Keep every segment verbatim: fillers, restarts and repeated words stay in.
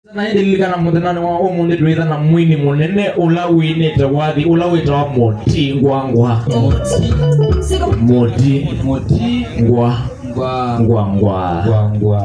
Na ĩndĩ lilikana mũthenyanĩ wa ũmũnthĩ twĩtha na mwini mũnene ũla wĩnĩte wathi, ũla wĩtawa Mũti Ngwangwa. Mũti. Mũti. Mũti. Ngwa. Ngwa. Ngwa, ngwa. Ngwa, ngwa.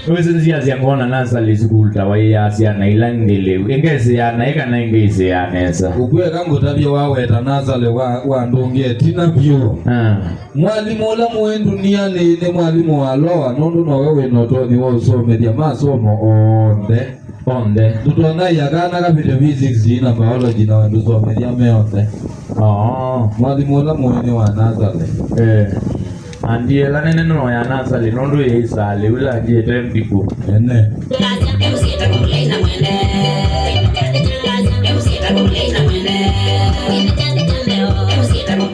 Wĩsĩ nzia sya ngona nasali sukulu ta waĩaa syana ila ngĩlĩu, ĩngesĩaa naĩ kana ĩngĩsĩaa nesa. Ũkweka ngũtavye waweta nasali wa, wa ndũngĩ ĩtina vyũ. Ah. Mwalimũ ũla mũĩ ndunianĩ nĩ mwalimũ wa Loa, nũndũ nowe wĩ na ũtonyi wa ũsomethya masomo onthe. Onthe. Ndũtonya ĩya kana kavĩte physics na biology na ndũsomethya me onthe. Oo. Mwalimũ ũla mũĩ nĩ wa nasali. Eh. Andi ĩla nene no ya nasali, nũndũ yĩisaa lĩu ĩla ngyĩte mbikũ. Ene.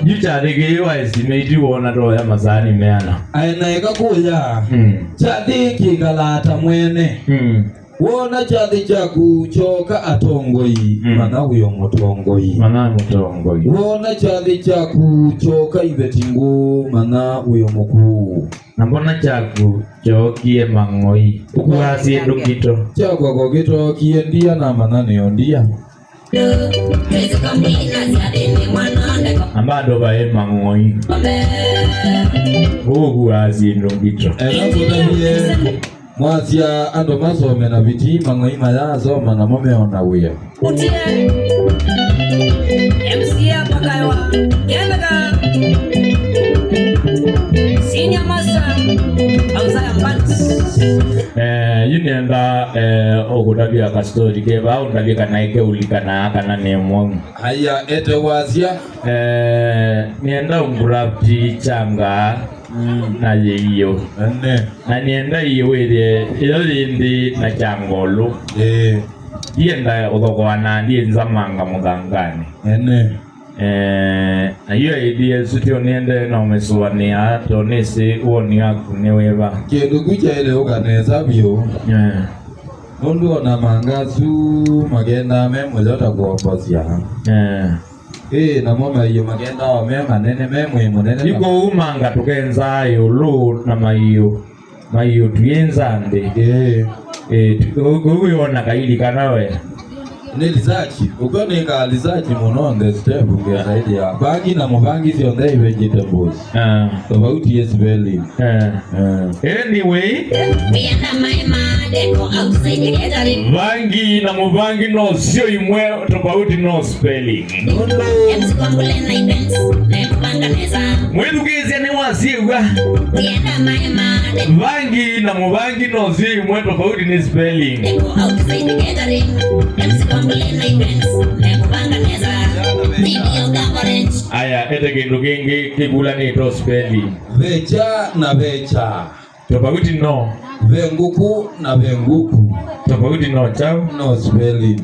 Yu kyathĩ kĩĩ wa estimate wona toya masaani meana? Aenaeka kũya. Mm. Kyathĩ kĩkalaa ta mwene. Mm. Woona kyathĩ kyaku kyooka atongoi, mm, manya wĩ o mũtongoi. Manya mũtongoi. Woona kyathĩ kyaku kyooka iveti ngũũ, manya wĩ o mũkũũ. Na mbona kyaku kyookie mang'oi, ũkuaa syĩndũ ngito. Kyakwa ko kĩtookie ndia, na manya nĩ o ndia. Na bado vaĩ mang'oi. Ũkuaa syĩndũ ngito. Ela kũtavie. Mwasya andũ masome na vitii, mang'oi mayasoma namo meona wĩa. Utie. M C A Makaewa. Kĩendeka. Senior Master. Auza ya Mbats. Eh, yu nĩenda, eh, ũkũtavya kastori ke vaa, ũndavye kana ĩke ũlikanaa kana nĩ mwau. Aya, ete wasya. Eh, nĩenda ũngrafti changa. Mm. Na yĩio. Ene. Na nĩenda iwĩthĩe ĩyo yĩ nthĩ na kyangolũ. Ĩĩ. Ndienda ũthokoa na ndiĩ nzamanga mũthanganĩ. Ene. Eh, na yu idea ĩsu tyo nĩendee na ũmĩsũanĩa, to nĩsĩ woni waku nĩ wĩva. Kĩndũ kyu kyaĩle ũka nesa vyũ. Eh. Nũndũ ona manga asu makendaa me mũyo ta kũombosya. Eh. Ĩĩ, namo maiũ makendaa o me manene, me mwĩĩ mũnene. Yu kũu manga tũkenzaa ĩũlũ na maiũ, maiũ twĩnza nthĩ. Ĩĩ. Ĩĩ, tu-, kũu wĩona kaili kana we. Nĩ research. Ũkw'o nĩkaa research mũno on the step ngesaĩthĩa. Bangi na mũbangi syonthe i vegetables. Ah. Tofauti yĩ spelling. Eh. Eh. Anyway. Vangi na mũvangi no syo imwe, tofauti no spelling. Mwĩthukĩĩsya nĩwasyĩw'a. Vangi na mũvangi no syo imwe, tofauti nĩ spelling. Aya, ete kĩndũ kĩngĩ kĩkulanĩtwe spelling. Ve kya na ve kya. Tofauti no. Ve ngũkũ na ve ngũkũ. Tofauti no kyaũ? No spelling.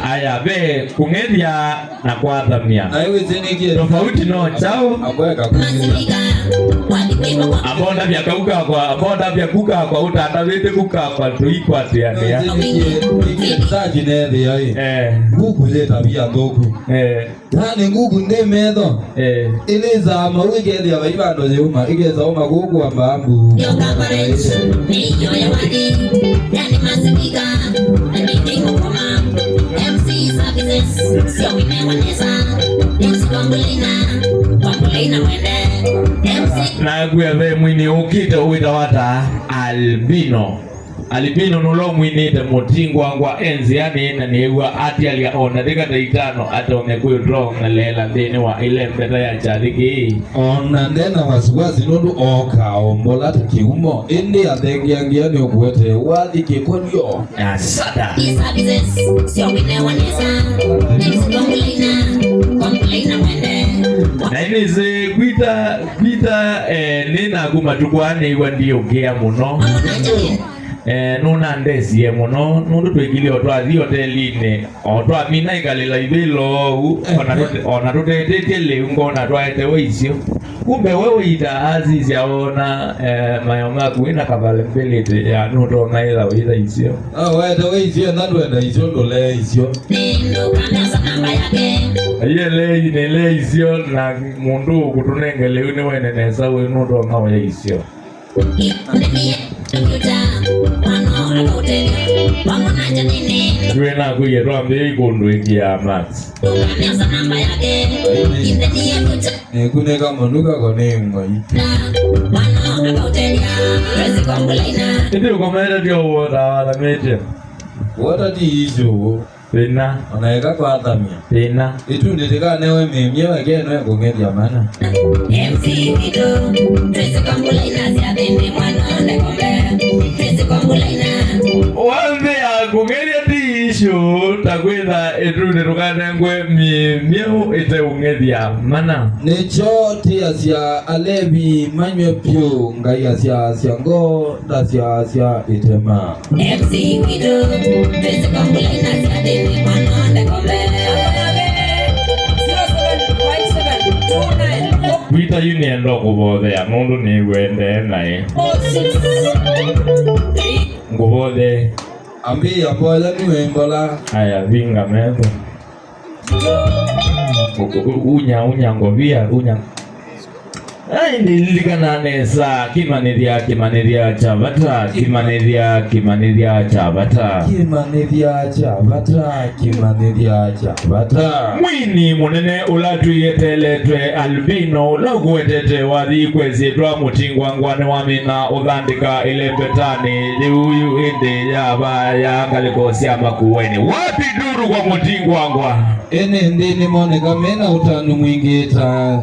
Aya, ve kũng'ethya na kwathamya. Na ĩwĩsĩ nĩkĩ? Tofauti no kyaũ? Ambondavya kau kakwa, ambondavya ku kakwa, ũtandavĩte ku kakwa, tũikwatĩanĩa. Ĩwĩsĩ nĩkĩ? Nĩkĩ research neethĩa ĩ? Eh. Ngũkũ yĩ tavia nthũku. Eh. Yaani ngũkũ ndĩ metho. Eh. Ĩlĩsaa mau ĩkethĩa vai vandũ yĩuma, ĩkesa uma kũu kwa mbambu. Nakwĩa ve mwini ũkĩte ũwĩtawa ta Albino. Alipino nũla ũmwinĩte Mũtingwangwa e nzĩanĩ, na nĩĩw'a atialya o ndatĩka ta itano atonye kwĩtong'eleela nthĩnĩ wa ĩlembeta ya kyathĩ kĩĩ. O na nde na wasiwasi nũndũ ookaa o mbola ta kĩumo, ĩndĩ athengeangĩa nĩ ũkũete wathi kĩkolyo. Asada. Na nĩsĩ kwita, kwita, eh, nĩ naku matukũ aa nĩĩw'a ndiũkĩa mũno. Eh, nũnandesie mũno, nũndũ twĩkilye o twathi otelinĩ, o twamina ĩkalĩla ivĩlo ũu, ona tũte-, ona tũtetĩtye lĩu, ngona twaetewe isyo. Kumbe we wĩita asisya wona, eh, mayo maku wĩna kavalembelete ya nũtonya ĩtha wĩita isyo. Ah, waetewe isyo, na ndwenda isyo, ndũlee isyo. Aiye lei, nĩlee isyo, na mũndũ ũkũtũnenge lĩu nĩwene nesa wĩ nũtonya ũya isyo. Twĩ naku ye twambĩĩi kũndũ ĩkĩaa Max. Nĩkunĩka mũnuka ko nĩ ng'oi. Ĩndĩ ũkomete tyo wota wathamĩte. Wota ti issue. Thĩna. Ona eka kwathamya. Thĩna. Ĩtundĩ tĩkanewe mĩmye wake no ĩkũng'ethya mana. M C witũ, twĩsĩ kwa mbula inasya thĩnĩ mwana one kombe. Twĩsĩ kwa mbula ina. Wambĩa kũng'ethya ti issue, ta kwĩtha ĩtundĩ tũkanengwe mĩmye ĩteũng'ethya mana. Nĩkyo tĩasya Alevi manyw'e vyũ, Ngai asyaasya ngoo, ndasyaasya ĩtema. M C witũ, twĩsĩ kwa mbula inasya thĩnĩ mwana one kombe. Zero seven five seven two nine four. Vita yu nĩenda kũvothea nũndũ nĩwendee naĩ. Four six three. Ngũvothee. Ambĩĩa mboya nĩwe mbola. Aya, vinga metho. U-, u-, unya, unya ngovia, unya. Ai, ndililikana nesa, kĩmanĩthya, kĩmanĩthya kya vata, kĩmanĩthya, kĩmanĩthya kya vata. Kĩmanĩthya kya vata, kĩmanĩthya kya vata. Mwini mũnene ũla twĩeteletwe, albino, ũla ũkũetete wathi kwesĩtwa mũtingwangwa nĩwamina ũthandĩka ĩlembetanĩ yĩu yu ĩndĩ ya vaa ya ngalĩko sya Makueni. Wapi nduru kwa mũtingwangwa? Ene nthĩ nĩmoneka mena ũtanu mwingĩ ta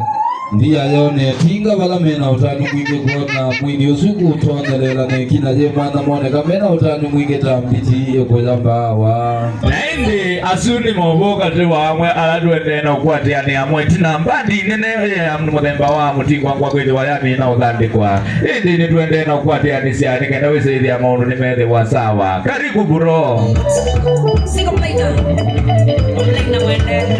nthia yone tinga vala mena ũtanu mwingĩ kwona mwini ũsu kũtonyelela na ĩkina yĩ mwana moneka mena ũtanu mwingĩ ta mbiti ĩkũya mbawa. Na ĩndĩ asu nĩ movo katĩ wa amwe ala tũendee na ũkwatĩanĩa amwe ĩtina mbandi nene ya mũthemba wa mũtingwangwa kwĩthĩwa yamina ũthandĩkwa. Ĩndĩ nĩtũendee na ũkwatĩanĩsya nĩ kenda wĩsĩthĩa maũndũ nĩmethĩwa sawa. Karibu bro. Single plainer. Plainer mwende.